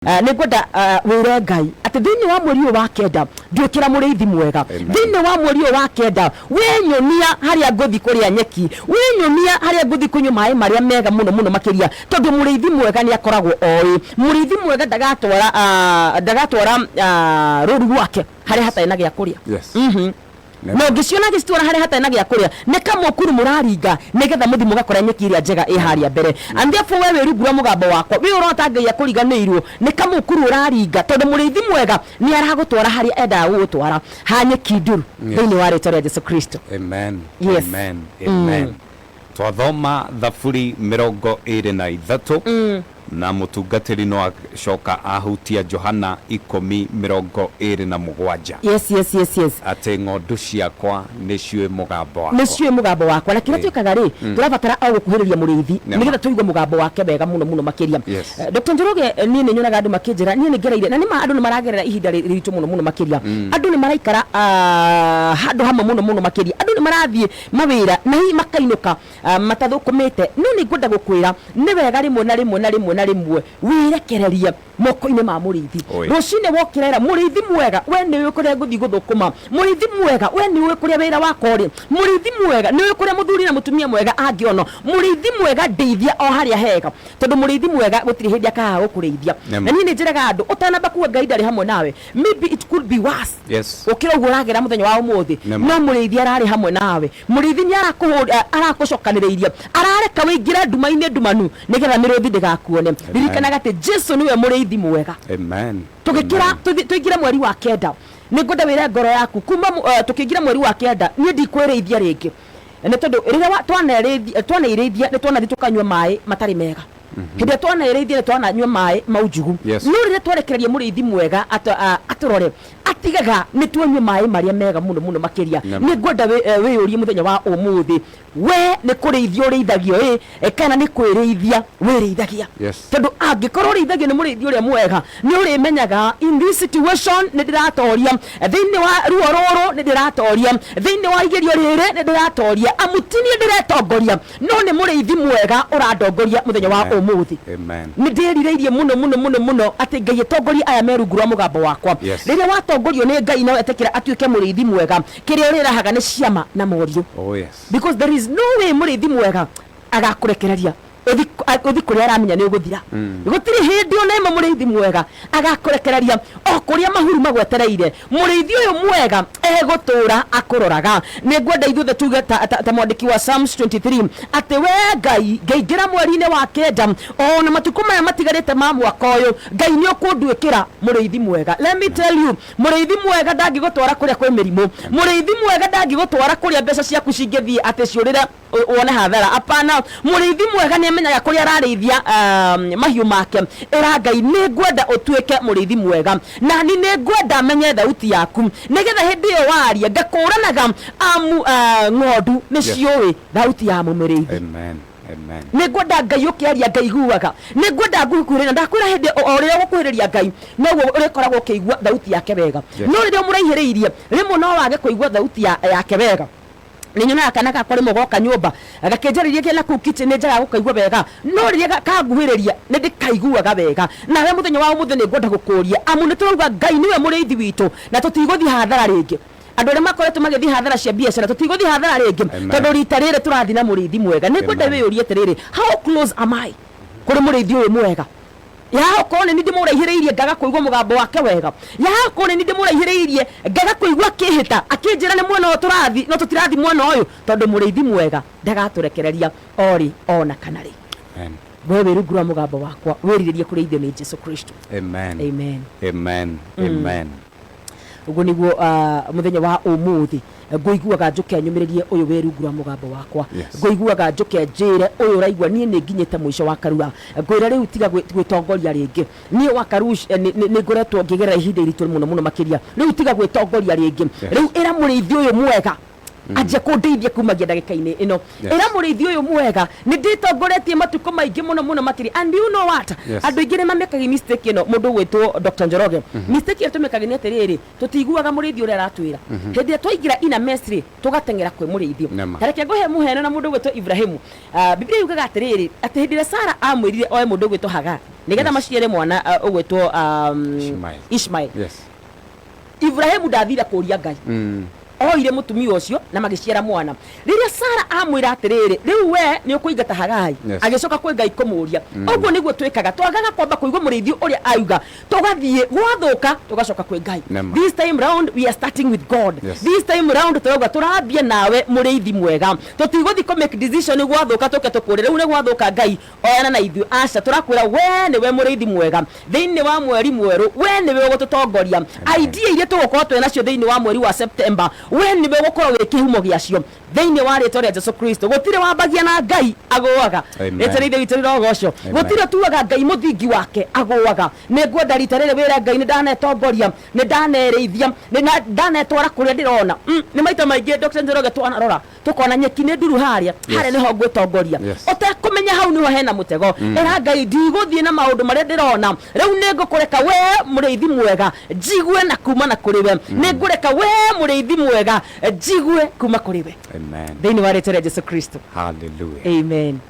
Nĩ ngwenda wĩre Ngai atĩ thĩinĩ wa mweri ũyũ wa kenda nduĩkĩra mũrĩithi mwega. Thĩinĩ wa mweri ũyũ wa kenda we nyonia harĩa ngũthi kũrĩa nyeki, we nyonia harĩa ngũthi kũnyua maĩ marĩa mega mũno mũno makĩria, tondũ mũrĩithi mwega nĩ akoragwo oĩ. Mũrĩithi mwega ndagatwara ndagatwara rũru rwake harĩa hatarĩ na gĩa kũrĩa. Nĩ Na ma. ũngĩciona agĩcitwara harĩa hatarĩ na gĩa kũrĩa, nĩ kamũkuru mũraringa nĩgetha mũthiĩ mũgakora nyeki ĩrĩa njega ĩ harĩa mbere. And therefore we wĩ rungu rwa mũgambo wakwa, wĩ ũrona Ngai akũriganĩirwo, nĩ kamũkuru ũraringa, tondũ mũrĩithi mwega nĩ aragũtwara harĩa endaga gũgũtwara, ha nyeki nduru, thĩinĩ wa rĩtwa rĩa Jesu Kristo. Amen. Yes. Amen. Amen. Twathoma Thaburi 23 na mũtungatĩri no acoka ahutia Johana 10:27. Yes. Atĩ ng'ondu ciakwa nĩciũĩ mũgambo wakwa. Nĩciũĩ mũgambo wakwa. Na kĩrĩa twĩkaga rĩ, tũrabatara o gũkuhĩrĩria mũrĩithi nĩgetha tũigue mũgambo wake wega mũno mũno makĩria. Dr. Njoroge, niĩ nĩ nyonaga andũ makĩnjĩra niĩ nĩ ngereire, na nĩ ma andũ nĩ maragerera ihinda rĩritũ mũno mũno makĩria. Andũ nĩ maraikara handũ hamwe mũno mũno makĩria. Andũ nĩ marathiĩ mawĩra na hihi makainũka matathũkũmĩte. No nĩ ngwenda gũkwĩra nĩ wega rĩmwe na rĩmwe na rĩmwe na rĩmwe wĩrekererie moko-inĩ ma mũrĩithi. Rũcinĩ wokĩra ĩra mũrĩithi mwega, we nĩ ũĩ kũrĩa ngũthiĩ gũthũkũma. Mũrĩithi mwega, we nĩ ũĩ kũrĩa wĩra wakwa ũrĩ. Mũrĩithi mwega, nĩ ũĩ kũrĩa mũthuri na mũtumia mwega angĩonwo. Mũrĩithi mwega, ndeithia o harĩa hega. Tondũ mũrĩithi mwega gũtirĩ hĩndĩ akaga gũkũrĩithia. Na niĩ nĩ njĩraga andũ, ũtanamba kuga Ngai ndarĩ hamwe nawe, maybe it could be worse. Gũkĩra ũguo ũragera mũthenya wa ũmũthĩ. No mũrĩithi ararĩ hamwe nawe. Mũrĩithi nĩ arakũcokanĩrĩirie, arareka wĩingĩre nduma-inĩ ndumanu nĩgetha mĩrũthi ndĩgakuone. Ririkanaga atĩ Jesu nĩwe mũrĩithi mwega. Tũgĩkĩra, tũingĩre mweri wa kenda, nĩ ngwenda wĩre ngoro yaku kuma tũkĩingĩra mweri wa kenda, niĩ ndikwĩrĩithia rĩngĩ. Nĩ tondũ rĩrĩa twaneirĩithia nĩ twanathiĩ tũkanyua maĩ matarĩ mega. Hĩndĩ ĩrĩa twaneirĩithia nĩ twananyua maĩ mau njugu. No rĩrĩa twarekereria mũrĩithi mwega atũrore, atigaga nĩ twanyua maĩ marĩa mega mũno mũno makĩria. Nĩ ngwenda wĩyũrie mũthenya wa ũmũthĩ, we nĩ kũrĩithio ũrĩithagio ĩ kana nĩ kwĩrĩithia wĩrĩithagia? Tondũ angĩkorwo ũrĩithagio nĩ mũrĩithi ũrĩa mwega, nĩ ũrĩmenyaga in this situation nĩ ndĩratoria, thĩinĩ wa ruo rũrũ nĩ ndĩratoria, thĩinĩ wa igerio rĩrĩ nĩ ndĩratoria, amu ti niĩ ndĩretongoria, no nĩ mũrĩithi mwega ũrandongoria mũthenya wa ũmũthĩ. Nĩ ndĩrirĩirie mũno mũno mũno mũno atĩ Ngai atongorie aya me rungu rwa mũgambo wakwa. Rĩrĩa watongorio nĩ Ngai na wetĩkĩra atuĩke mũrĩithi mwega, kĩrĩa ũrĩrahaga nĩ ciama na morirũ. Because there is no way mũrĩithi mwega agakũrekereria ũthi kũrĩa aramenya nĩ ũgũthira. Gũtirĩ hĩndĩ ona ĩmwe mũrĩithi mwega agakũrekereria o kũrĩa mahuru magwetereire. Mũrĩithi ũyũ mwega egũtũũra akũroraga. Nĩ ngwenda ithuothe tuge ta mwandĩki wa Psalms 23 atĩ we Ngai, ngĩingĩra mweri-inĩ wa kenda o na matukũ maya matigarĩte ma mwaka ũyũ, Ngai nĩ ũkũnduĩkĩra mũrĩithi mwega. Let me tell you, mũrĩithi mwega ndangĩgũtwara kũrĩa kwĩ mĩrimũ. Mũrĩithi mwega ndangĩgũtwara kũrĩa mbeca ciaku cingĩthiĩ atĩ ciũrĩre wone hathara. Apana, mũrĩithi mwega nĩ amenyaga kũrĩa ararĩithia mahiũ make. Ĩra Ngai, nĩ ngwenda ũtuĩke mũrĩithi mwega, na ni nĩ ngwenda menye thauti yaku, nĩgetha hĩndĩ ĩyo waria ngakũranaga, amu ng'ondu nĩ ciũĩ thauti ya mũmĩrĩithi. Amen. Amen. Nĩ ngwenda Ngai ũkĩaria ngaiguaga, nĩ ngwenda ngũkuhĩrĩria, na ndakwĩra hĩndĩ o rĩrĩa ũgũkuhĩrĩria Ngai noguo ũrĩkoragwo ũkĩigua thauti yake wega. No rĩrĩa ũmũraihĩrĩirie, rĩmwe no wage kũigua thauti yake wega. Nĩ nyonaga kana gakwa rĩmwe goka nyũmba gakĩnjarĩria kĩ na kũu kitchen, nĩ njagaga gũkaigua wega, no rĩrĩa kanguhĩrĩria nĩ ndĩkaiguaga wega. Nawe mũthenya wa ũmũthĩ nĩ ngwenda gũkũria, amu nĩ tũrauga Ngai nĩwe mũrĩithi witũ na tũtigũthiĩ hathara rĩngĩ. Andũ arĩa makoretwo magĩthiĩ hathara cia biacara, tũtigũthiĩ hathara rĩngĩ, tondũ rita rĩrĩ tũrathiĩ na mũrĩithi mwega. Nĩ ngwenda wĩyũrie atĩrĩrĩ, how close am I kũrĩ mũrĩithi ũyũ mwega? Ya okorwo nĩ niĩ ndĩmũraihĩrĩirie ngaga kũigua mũgambo wake wega, ya okorwo nĩ niĩ ndĩmũraihĩrĩirie ngaga kũigua akĩhĩta akĩnjĩra nĩ mwena ũyũ tũrathiĩ no tũtirathiĩ mwena ũyũ, tondũ mũrĩithi mwega ndagatũrekereria o rĩ o na kana rĩ. We wĩ rungu rwa mũgambo wakwa, wĩrirĩrie kũrĩithio nĩ Jesu Kristo. Amen. Amen. Amen. Amen. Ũguo nĩguo mũthenya wa ũmũthĩ ngũiguaga njũke nyũmĩrĩrie ũyũ wĩ rungu rwa mũgambo wakwa. Ngũiguaga njũke njĩre ũyũ ũraigua niĩ nĩ nginyĩte mũico wa karura. Ngwĩre rĩu tiga gwĩtongoria rĩngĩ. Niĩ wa Karush nĩ ngoretwo ngĩgerera ihinda iritũ mũno mũno makĩria. Rĩu tiga gwĩtongoria rĩngĩ. Rĩu ĩra mũrĩithi ũyũ mwega. Anjia kũndeithia kumagia ndagĩka-inĩ ĩno. Ĩra mũrĩithi ũyũ mwega nĩ ndĩtongoretie matukũ maingĩ mũno mũno makĩria. And you know what? Andũ aingĩ nĩ mamekaga mistake ĩno, mũndũ ũgwĩtwo Dr. Njoroge. Mistake ĩrĩa tũmekaga nĩ atĩrĩrĩ, tũtiiguaga mũrĩithi ũrĩa aratwĩra. Hĩndĩ ĩrĩa twaingĩra ina mess rĩ, tũgateng'era kwĩ mũrĩithi. Nĩma. Ta reke ngũhe mũheno na mũndũ ũgwĩtwo Ibrahimu. Ah, Biblia yugaga atĩrĩrĩ, atĩ hĩndĩ ĩrĩa Sara amwĩrire oe mũndũ ũgwĩtwo Hagar nĩgetha maciare mwana ũgwĩtwo Ishmael. Ishmael. Ibrahimu ndathire kũria Ngai. Oire mũtumia ũcio na magĩciara mwana. Rĩrĩa Sara amwĩra atĩrĩrĩ, rĩu we nĩ ũkũingata Hagai, agĩcoka kwĩ Ngai kũmũria. Ũguo nĩguo twĩkaga, twagaga kwamba kũigua mũrĩithi ũrĩa auga, tũgathiĩ gwathũka tũgacoka kwĩ Ngai. Nĩma. This time round we are starting with God. This time round tũrauga tũrambia nawe mũrĩithi mwega. Tũtigũthiĩ kũ make decision gwathũka tũke tũkũre rĩu nĩ gwathuka, Ngai oyana na ithuĩ. Aca, tũrakwĩra we nĩwe mũrĩithi mwega. Thĩinĩ wa mweri mwerũ we nĩwe ũgũtũtongoria. Idea iria tũgũkorwo twĩ nacio thĩinĩ wa mweri wa September, we nĩwe ũgũkorwo wĩ kĩhumo gĩacio thĩinĩ wa rĩtwa rĩa Jesu Kristo. Gũtirĩ wambagia na Ngai agũaga. Amen. Rĩtwa rĩa Ithe witũ rĩrogocwo. Amen. Gũtirĩ ũtuaga Ngai mũthingi wake agũaga. Nĩ ngwenda rita rĩrĩ wĩre Ngai, nĩ ndanetongoria, nĩ ndanerĩithia, nĩ ndanetwara kũrĩa ndĩrona. Nĩ maita maingĩ, Dr. Njoroge, twanarora tũkona nyeki nĩ nduru harĩa, harĩa nĩho ngwĩtongoria, ũtekũmenya hau nĩho hena mũtego. Ĩra Ngai, ndigũthiĩ na maũndũ marĩa ndĩrona rĩu, nĩ ngũkũreka we mũrĩithi mwega njigue na kuma na kũrĩ we. Nĩ ngũreka we mũrĩithi mwega njigue kuma kũrĩ we. Amen. Thĩinĩ wa rĩtwa rĩa Jesu Kristo. Hallelujah. Amen.